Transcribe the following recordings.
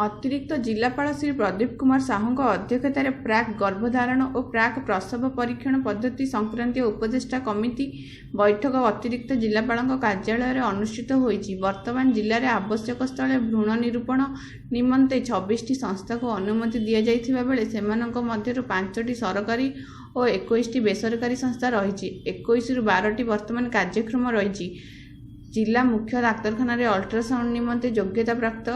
ଅତିରିକ୍ତ ଜିଲ୍ଲାପାଳ ଶ୍ରୀ ପ୍ରଦୀପ କୁମାର ସାହୁଙ୍କ ଅଧ୍ୟକ୍ଷତାରେ ପ୍ରାକ୍ ଗର୍ଭଧାରଣ ଓ ପ୍ରାକ୍ ପ୍ରସବ ପରୀକ୍ଷଣ ପଦ୍ଧତି ସଂକ୍ରାନ୍ତୀୟ ଉପଦେଷ୍ଟା କମିଟି ବୈଠକ ଅତିରିକ୍ତ ଜିଲ୍ଲାପାଳଙ୍କ କାର୍ଯ୍ୟାଳୟରେ ଅନୁଷ୍ଠିତ ହୋଇଛି। ବର୍ତ୍ତମାନ ଜିଲ୍ଲାରେ ଆବଶ୍ୟକ ସ୍ଥଳେ ଭ୍ରୂଣ ନିରୂପଣ ନିମନ୍ତେ 26ଟି ସଂସ୍ଥାକୁ ଅନୁମତି ଦିଆଯାଇଥିବା ବେଳେ ସେମାନଙ୍କ ମଧ୍ୟରୁ 5ଟି ସରକାରୀ ଓ 21ଟି ବେସରକାରୀ ସଂସ୍ଥା ରହିଛି। 21ରୁ 12ଟି ବର୍ତ୍ତମାନ କାର୍ଯ୍ୟକ୍ଷମ ରହିଛି। ଜିଲ୍ଲା ମୁଖ୍ୟ ଡାକ୍ତରଖାନାରେ ଅଲ୍ଟ୍ରାସାଉଣ୍ଡ ନିମନ୍ତେ ଯୋଗ୍ୟତାପ୍ରାପ୍ତ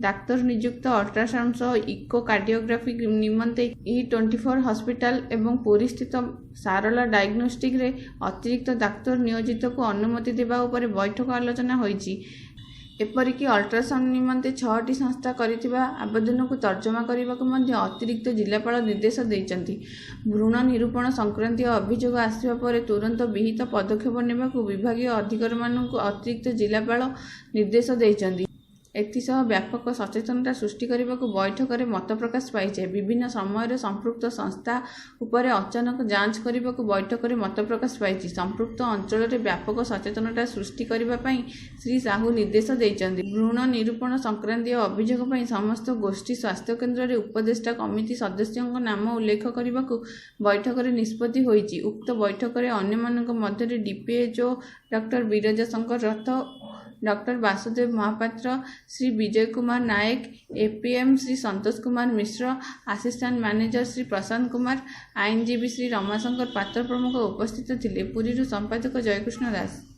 ଡାକ୍ତର ନିଯୁକ୍ତ, ଅଲ୍ଟ୍ରାସାଉଣ୍ଡ ସହ ଇକୋ କାର୍ଡିଓଗ୍ରାଫି ନିମନ୍ତେ ଇ-24 ହସ୍ପିଟାଲ ଏବଂ ପୁରୀସ୍ଥିତ ସାରଳା ଡାଇଗ୍ନୋଷ୍ଟିକ୍ସରେ ଅତିରିକ୍ତ ଡାକ୍ତର ନିୟୋଜିତକୁ ଅନୁମତି ଦେବା ଉପରେ ବୈଠକ ଆଲୋଚନା ହୋଇଛି। ଏପରିକି ଅଲ୍ଟ୍ରାସାଉଣ୍ଡ ନିମନ୍ତେ 6ଟି ସଂସ୍ଥା କରିଥିବା ଆବେଦନକୁ ତର୍ଜମା କରିବାକୁ ମଧ୍ୟ ଅତିରିକ୍ତ ଜିଲ୍ଲାପାଳ ନିର୍ଦ୍ଦେଶ ଦେଇଛନ୍ତି। ଭ୍ରୂଣ ନିରୂପଣ ସଂକ୍ରାନ୍ତୀୟ ଅଭିଯୋଗ ଆସିବା ପରେ ତୁରନ୍ତ ବିହିତ ପଦକ୍ଷେପ ନେବାକୁ ବିଭାଗୀୟ ଅଧିକାରୀମାନଙ୍କୁ ଅତିରିକ୍ତ ଜିଲ୍ଲାପାଳ ନିର୍ଦ୍ଦେଶ ଦେଇଛନ୍ତି। ଏଥିସହ ବ୍ୟାପକ ସଚେତନତା ସୃଷ୍ଟି କରିବାକୁ ବୈଠକରେ ମତପ୍ରକାଶ ପାଇଛି। ବିଭିନ୍ନ ସମୟରେ ସମ୍ପୃକ୍ତ ସଂସ୍ଥା ଉପରେ ଅଚାନକ ଯାଞ୍ଚ କରିବାକୁ ବୈଠକରେ ମତପ୍ରକାଶ ପାଇଛି। ସମ୍ପୃକ୍ତ ଅଞ୍ଚଳରେ ବ୍ୟାପକ ସଚେତନତା ସୃଷ୍ଟି କରିବା ପାଇଁ ଶ୍ରୀ ସାହୁ ନିର୍ଦ୍ଦେଶ ଦେଇଛନ୍ତି। ଭ୍ରୂଣ ନିରୂପଣ ସଂକ୍ରାନ୍ତୀୟ ଅଭିଯୋଗ ପାଇଁ ସମସ୍ତ ଗୋଷ୍ଠୀ ସ୍ୱାସ୍ଥ୍ୟକେନ୍ଦ୍ରରେ ଉପଦେଷ୍ଟା କମିଟି ସଦସ୍ୟଙ୍କ ନାମ ଉଲ୍ଲେଖ କରିବାକୁ ବୈଠକରେ ନିଷ୍ପତ୍ତି ହୋଇଛି। ଉକ୍ତ ବୈଠକରେ ଅନ୍ୟମାନଙ୍କ ମଧ୍ୟରେ DPHO doctor Biraja Shankar Rath, doctor Basudev Mohapatra, Shri Bijay Kumar Nayak, APM Shri Santosh Kumar Mishra, assistant manager Shri Prashant Kumar, ଆଇନଜୀବୀ ଶ୍ରୀ ରମାଶଙ୍କର ପାତ୍ର ପ୍ରମୁଖ ଉପସ୍ଥିତ ଥିଲେ। ପୁରୀରୁ ସମ୍ପାଦକ ଜୟକୃଷ୍ଣ ଦାସ।